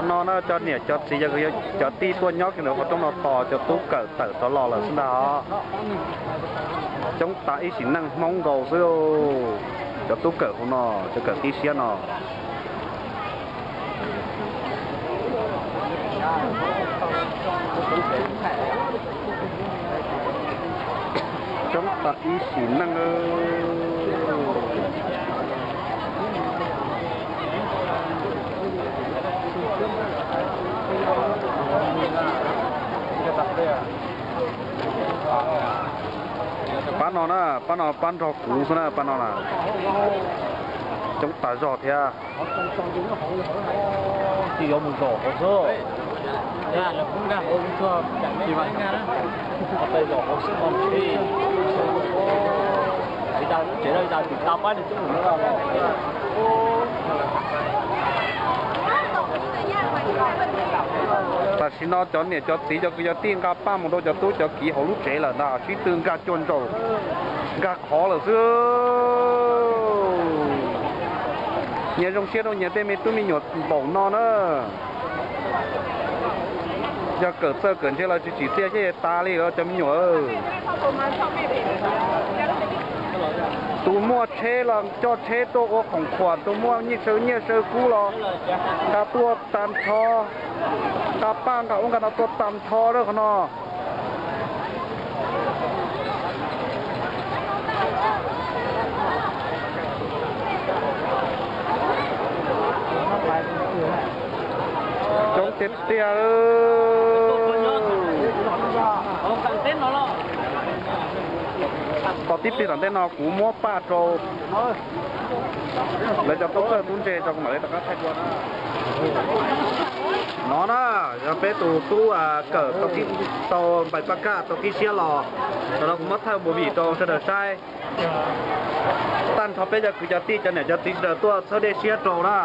No na cov niam cov txiv, cov tij tuaj nyob kiag ntawm qhov rooj no tos cov tub kawm tawm rov los lawm xwb ntag os. Coob tas ib sim neej Hmoob nkaus xwb. Cov tub kawm hauv no, cov kawm qib siab no. Coob tas ib sim neej. Pab no na, pab no pab nrog kuv xwb na, pab no na. Coob tas zog thiab. Tsis yuav mus zaum hauv xwb. Zaum hauv xwb, tsev tsis tau pab nws coob. Tam sim no cov niam cov txiv cov kwv cov tij nqa paj mus rau cov tub cov kiv hauv lub tsev lawm ntag, sib tw nkag cua ntsaum nkag qhov lawm xwb. Nyias zoo siab rau nyias tej me tub me nyuam npaum no na. Yog kawm txawj kawm ntse los tsis tsim txiaj thiab tas li los cov me nyuam. Tus muaj tsheb los coj tsheb tuaj ua khoom khuam, tus muaj nyiaj saw nyiaj saw kub los nqa tuaj tag nrho, nqa paj nqa ub nqa no tuaj tag nrho lawm qhov no. Coob tiag tiag. Tos tib pliag tom ntej no kuv muab paj rau lawv cov tub txawj tub ntse rau kuv mam li rov qab thaij dua. No na, yog peb tus tub kawm tau npaim paj kaj tau qib siab los, tam no kuv muab thaij movie rau sawv daws saib. Tag nrho peb cov kwv cov tij cov niam cov txiv sawv daws tuaj txhawb dej siab rau na.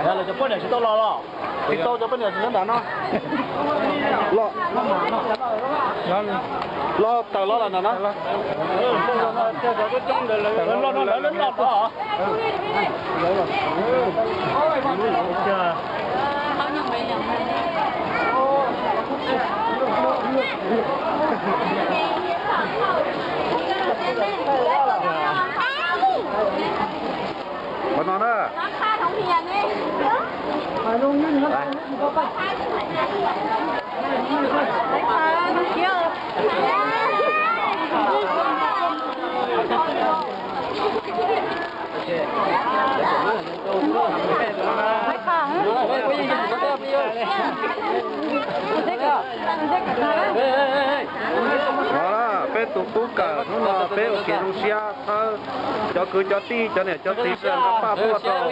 Lawv cov poj niam tsis tau los los? Tsis tau, cov poj niam tsis nyob nram no. Los, los tawm los lawm nram no. Qhov no na. No na, peb tus tub kawm hnub no peb ua kev zoo siab txhawb cov kwv cov tij cov niam cov txiv sawv daws nqa paj tuaj rau.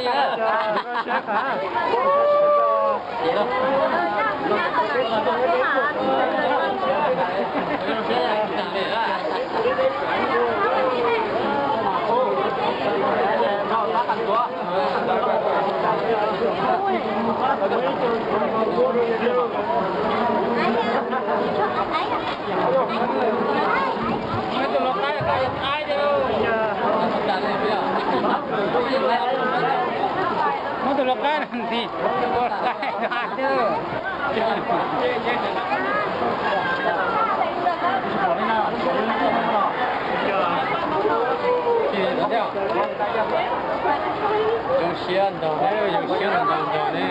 Muab tus lau qaib no ntxiv ua qaib no. Zoo siab ntau, zoo siab ntau ntau ne.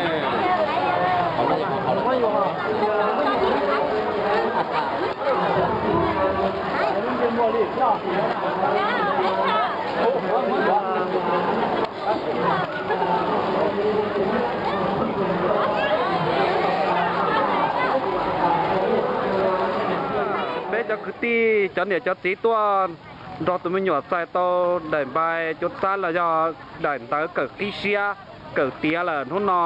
Peb cov kwv tij cov niam cov txiv tuaj nrog tus me nyuam txais tau daim npai cuab txab los yog daim ntawv kawm qib siab kawm tiav lawm hnub no.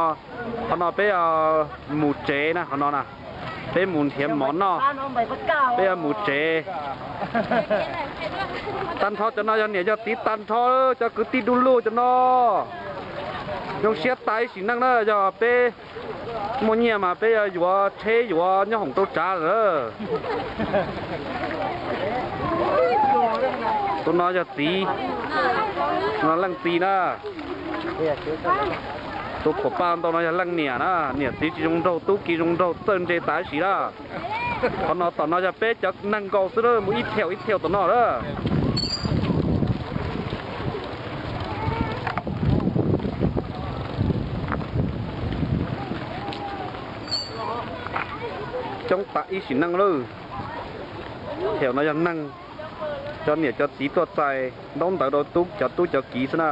Qhov no peb mus tsev na, qhov no na, peb mus nrhiav mov noj, peb yuav mus tsev. Tag nrho cov no yog niam yog txiv tag nrho, cov kwv tij du lug cov no. Zoo siab tas ib sim neej na, yog peb Muaj nyiaj mas peb yuav tsheb yuav nyob hoom rau tsav lawm. Tus no yog txiv, no leej txiv na. Tus khuam paj ntau no yog leej niam na, niam txiv tsis zoo nraug tub ki zoo nraug txawj ntse tas sim na. Qhov no tom no yog peb cov neeg nkaus xwb na, mus ib theum ib theum tom no na. Coob tas ib sim neej lawm. Theum no yog neeg, cov niam cov txiv tuaj txais ntaub ntawv rau tub cov tub cov kiv xwb na.